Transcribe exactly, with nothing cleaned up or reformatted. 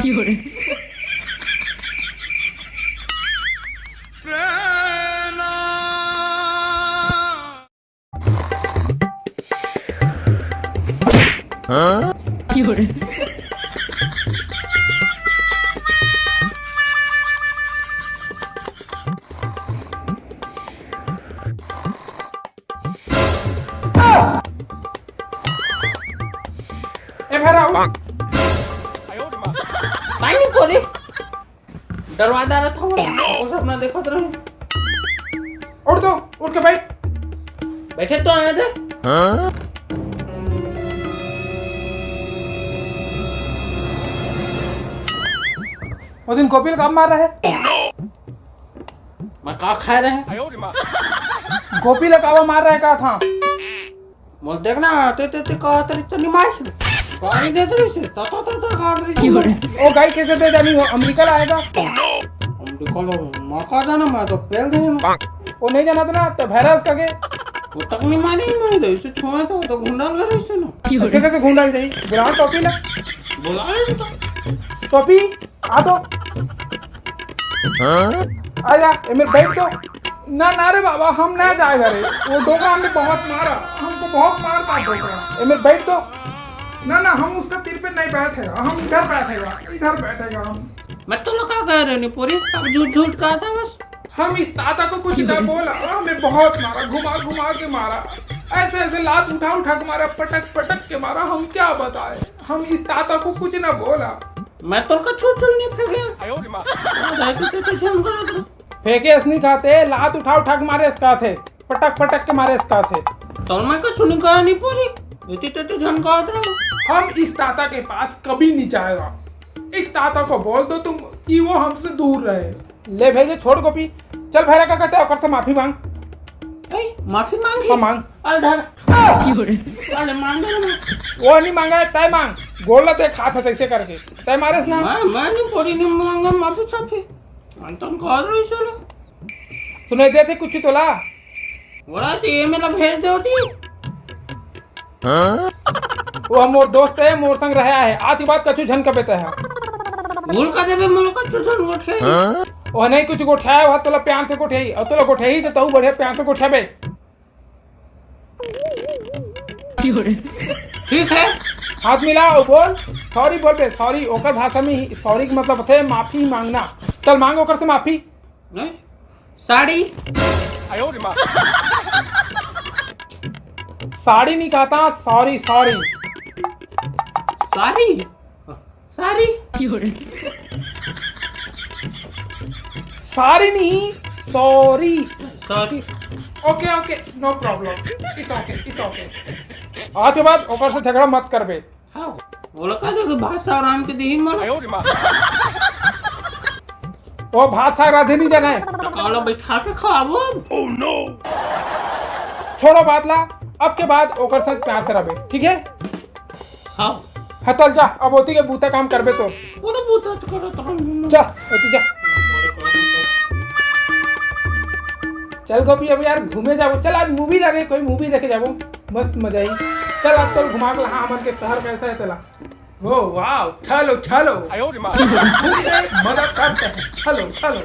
ए भैरा, उठ। पानी पोरी। दरवाजा रहा था वो। Oh, no! वो सपना देखत रहे। उठ तो, उठ के बैठ। बैठे तो आने दे। वो दिन गोपी ल काबर मार रहे? मैं का खाए रहे? गोपी ल काबर मार रहे का था? मोर देखना, ते, ते, ते कहा तरी तो निमाई। पानी देत रही से, ता, ता, ता, ता कहा तरी। ओ गाय कैसे दे जानी, वो अमेरिका ला आएगा। अमेरिका ला, मैं का जाना, मैं तो पेल दे ना। वो नहीं जाना था ना, तो भैरस का के। वो तक नहीं मानी, मैं तो इसे छुआ तो, तो घुंडाल कर इसे ना। ऐसे कैसे घुंडाल जाई? बुलाओ टोपी ना। बुला ले तो। टोपी, आ तो। आ जा, ए मेरे बैठ तो। ना, ना रे बाबा, हम ना जाए घरे। वो डोकरा हमें बहुत मारा, हमको बहुत मारता है डोकरा। ए मेरे बैठ तो। ना, ना, हम उसका तीर पे नहीं बैठेगा, हम इधर बैठेगा, इधर बैठेगा हम। मैं तो लगा कह रहे नहीं पूरी, अब झूठ झूठ कहा था बस। हम इस ताता को कुछ ना बोला, हमें बहुत मारा, घुमा घुमा के मारा, ऐसे ऐसे लात उठा उठा के मारा, पटक पटक के मारा। हम क्या बताए, हम इस ताता को कुछ ना बोला। मैं तोर का छू छू नहीं फेंके। फेंके अस नहीं खाते, लात उठा उठा के मारे अस खाते, पटक पटक के मारे अस खाते। तोर मैं का छूनी कहा नहीं पूरी, इतनी तो तू झनकावत रहो। हम इस ताता के पास कभी नहीं जाएगा। इस ताता को बोल दो तुम कि वो हमसे दूर रहे। ले भैया, छोड़ गोपी, चल भैरा का कहते हैं, ओकर से माफी मांग। ए, माफी मांगी? हाँ, मांग। अल धर। अरे मांग दे ना। वो नहीं मांगा है, तय मांग। गोला देख हाथ है ऐसे करके, तय मारे ना। मैं, मैं नहीं बोली, नहीं मांगा माफी साफी। अंतन कह रही चलो। सुनाई देथे कुछ तोला? बोला तो ये मेला भेज दे होती। वो मोर दोस्त है, मोर संग रहा है, आज के बाद कछु झन कबे तय है। भूल कर देबे, मोला कछु झन गोठे। वो नहीं कुछ गोठाया, वो तोला प्यार से गोठे, और तोला गोठे ही तो तू बढ़िया प्यार से गोठाबे। ठीक है। हाथ मिला और बोल, सॉरी बोल बे, सॉरी। ओकर भाषा में सॉरी के मतलब होते है माफी मांगना। चल मांग ओकर से माफी। नहीं? साड़ी। साड़ी नहीं कहता, सॉरी, सॉरी। साड़ी? साड़ी? साड़ी नहीं, sorry. Sorry. Okay, okay, no problem. It's okay, it's okay. आज के बाद ओकर से झगड़ा मत करबे। हाँ, ओला कह दे कि भात साग रांध के दीही मोला। ओ भात साग रांधे नहीं जाना है। तो काला बैठा के खाबो। छोड़ो बात ला, अब के बाद ओकर साथ प्यार से रहबे, ठीक है? हाँ। हतल जा, अब ओती के बूता काम करबे तो। बोलो बूता तो करो तो हम जा, ओती जा। चल गोपी, अब यार घूमे जाबो। चल आज मूवी लगे, कोई मूवी देखे जाबो, मस्त मजा आई। चल आज तो घुमा के ला, हाँ, हमन के शहर कैसा है तेला। ओ वाओ, चलो चलो। आयो रे माँ। घूमने मदद करते हैं, चलो चलो।